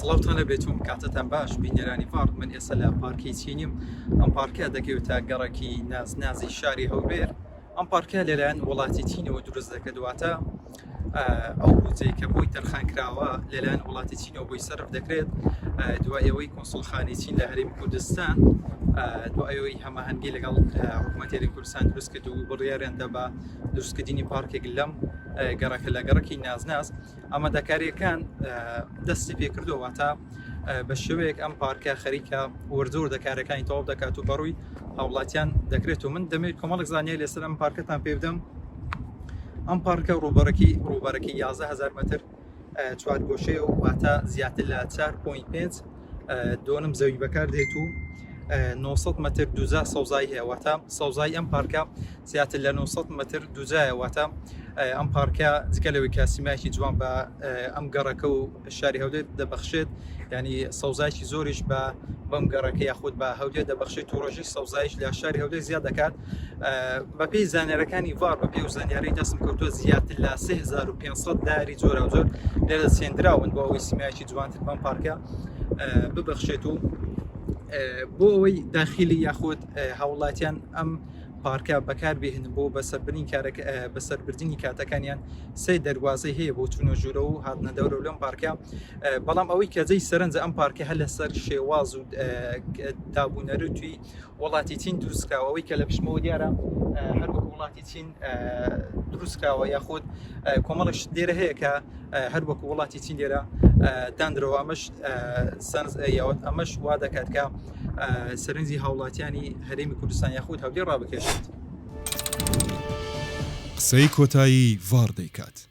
سڵاوتان لەبێت و کاتتان باش بینەرانی ڤاڕ من ئێستا لە پارکی چینیم ئەم پارکە دەکەوێتە گەڕەکی نازنازی شاری هەولێر ئەم پارکە لەلایەن وڵاتی چینەوە دروست دەکرێت واتە ئەو بودجەی کە بۆی تەرخان کراوە لەلایەن وڵاتی چینەوە بۆی سەرف دەکرێت دوای ئەوەی کۆنسوڵخانی چین لە هەرێمی کوردستان دوای ئەوەی هەماهەنگی لەگەڵ حکوومەتی هەرێمی کوردستان دروست کرد و بڕیاریان دا بە دروستکردنی پارکێک لەم گەڕەکە لە گەڕەکی نازناز ئامادەکاریەکان دەستی پێکردووە واتە بە شێوەیەک ئەم پارکە خەریکە وردە وردە کارەکانی تەواو دەکات و بەڕووی هاوڵاتیان دەکرێت و من دەمێت کۆمەڵک زانیاری لەسەر ئەم پارکەتان پێ بدەم ئەم پارکە ڕووبەرەکی ڕووبەرەکی 11000 متر چوارگۆشەیە و واتە زیاتر لە 4.5 دۆنم زەوی بەکار دێت و 900 متر دووجا سەوزایی هەیە واتە سەوزایی ئەم پارکە زیاتر لە 900 متر دووجایە واتە ئەم پارکە جگە لەوەی کە سیمایەکی جوان بە ئەم گەڕەکە و شاری هەولێر دەبەخشێت ینی سەوزایکی زۆریش بە بەم گەڕەکە یاخود بە هەولێر دەبەخشێت و ڕێژەی سەوزایش لە شاری هەولێر زیاد دەکات بەپێی زانیارەکانی ڤار بەپێی و زانیاری دەستم کەوتووە زیاتر لە 3500 داری جۆراوجۆر لێرە چێندراون بۆ ئەوەی سیمایەکی جوانتر بەم پارکە ببەخشێت و بۆ ئەوەی داخلی یاخود هاوڵاتیان ئەم پارکە بەکاربهێنن بۆ بەسەربرین کارەکە بەسەربردنی کاتەکانیان سێ دەروازەی هەیە بۆ چوونە ژوورە و هاتنە دەورە لەم پارکە بەڵام ئەوەی کە جێی سەرنجە ئەم پارکە هەر لەسەر شێواز و دابوونەرەتی وڵاتی چین دروستکراوە ئەوەی کە لە پشتمەوە دیارە هەر وەک وڵاتی چین دروستکراوە یاخود کۆمەڵێک شت لێرە هەیە کە هەر وەکو وڵاتی چین لێرە دانرەوە ئەمەش ئەمەش وا دەکات کە سەرنجی هاوڵاتیانی هەرێمی کوردستان یاخود هەولێر ڕابکێشێت. قسەی کۆتایی ڤاڕ دەیکات.